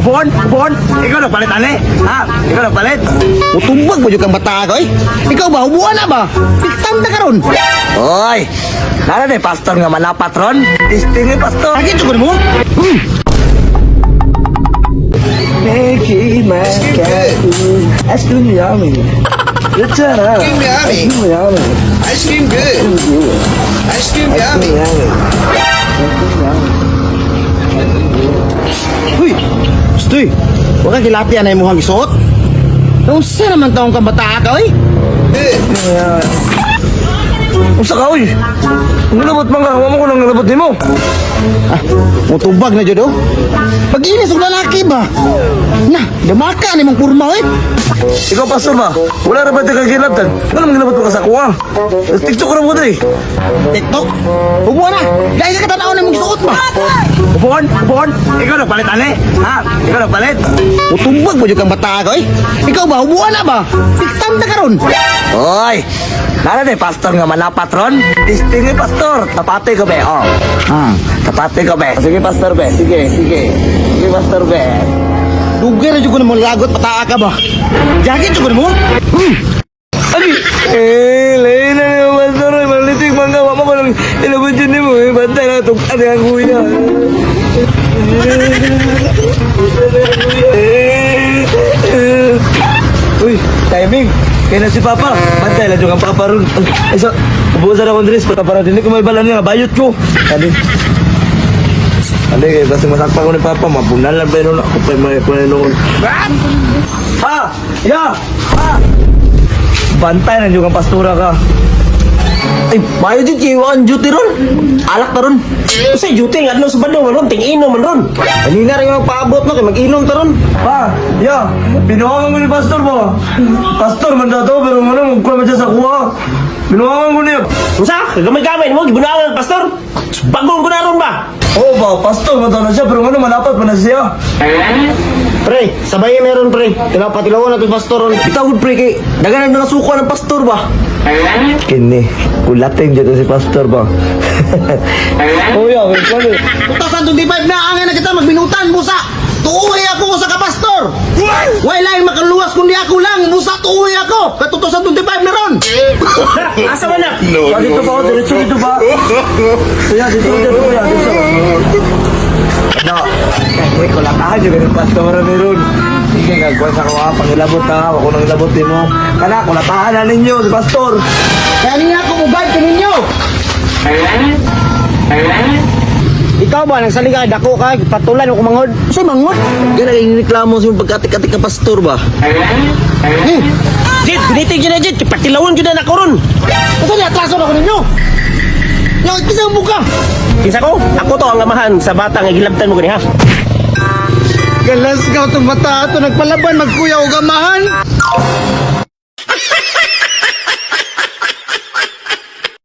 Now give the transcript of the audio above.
Upuon, upuon. Ikaw nagpalit ani? Ha? Ikaw nagpalit? Mutumbag mo jud kang bata ka, oy. Ikaw ba, hubuan na ba? Piktam ta karon. Oy, nara ni pastor nga manapat ron. Testing ni pastor. Lagi jud mo? Mickey Ice cream yummy. Ice cream yummy. Ice cream yummy. Ice cream good. Ice cream yummy. Uy, Stoy. Wa ka gilati anay mo hang isuot. Unsa naman taong kang bata ka, oy? Good. Unsa ka oy? Nilabot man ka, wa mo ko nang nilabot nimo. Ah, mutubag na jud oh. Pag-inis og lalaki ba? Na, damaka ni mong kurma, oy. Ikaw pastor ba? Wala ra ba ka gilabtan? Wala man gilabot ka sa kuha. TikTok ra mo diri. TikTok. Hubuan na. Dahil ka katanaw na mong suot ba? Upuon, upuon. Ikaw nagpalit ani? Ha? Ikaw nagpalit? Mutumbag mo jud kang bata ka, oy. Ikaw ba, hubuan na ba? Piktam ta karon. Oy, nara ni pastor nga manapat ron. Testing ni pastor. Tapate ko be, oh. Tapate ko be. Sige pastor be, sige, sige. Sige pastor be. Dugay ra jud ko nimo lagot pataa ka ba? Jagit jud ko nimo. Ay, eh, lain na ni pastor. Ay, malitik man ka. Wama ko lang ilabot yun nimo. Eh, bantay na itong ate ang kuya. Uy, timing. Kaya na si Papa. Bantay lang yung ang Papa ron. Ay, so, ubusan akong dress para para dili ko may balan niya. Bayot ko. Ano? Ano kaya basta masakpan ko ni Papa, mabunalan pa yun ako pa may kuno. Ha! Ya! Ha! Bantay na yung ang pastura ka. Ay, mayo jud kay wa duty ron. Alak ta ron. Unsay duty nga adlaw sa bandong man ron, ting-inom man ron. Kanina rin yung paabot no kay mag-inom ta ron. Pa! Ya! Binuhangan ko ni Pastor ba? Pastor man daw to, pero ano, magkuha man siya sa kuha. Binuhangan ko niya. Unsa? Gamay-gamay mo gibunawan ang pastor. Bagong ko na ron ba? Oo ba, pastor man daw na siya, pero ano, manapat man na siya. Pre, sabay meron pre. Tilaw patilawan nato pastor ron. Bitaw gud pre kay daghan ang nasuko ng pastor ba. Kini, kulating dito si Pastor ba? Oh ya, wait lang. 2025 na angay na kita magbinutan busa. Tuuhi ako sa kapastor. Way lain makaluwas kundi ako lang busa tuuhi ako. Ka 2025 na ron. Asa man na? No, Pa, dito no, ba ako? no. Diretso dito ba? Kuya, dito, dito, kuya, dito. Ano? Eh, kulatahan yung ganun pastor na meron. Sige, gagawin sa kuha, pangilabot ha, ako nang ilabot din mo. Kana, kulatahan na ninyo, si Pastor. Kaya niya ako mobile kaninyo. Ikaw ba nagsalig ka dako ka patulan mo kumangod. Sa mangod? Gana kay reklamo sa imong pagkatik-atik ka pastor ba. Eh, Jit, gunitig jud na jit, patilawan jud na nako ron. Asa niya atraso na ko ninyo? Yo, kinsa mo ka? Kinsa ko? Ako to ang amahan sa bata nga gilabtan mo gani ha. Galas ka itong bata ato nagpalaban magkuya og amahan.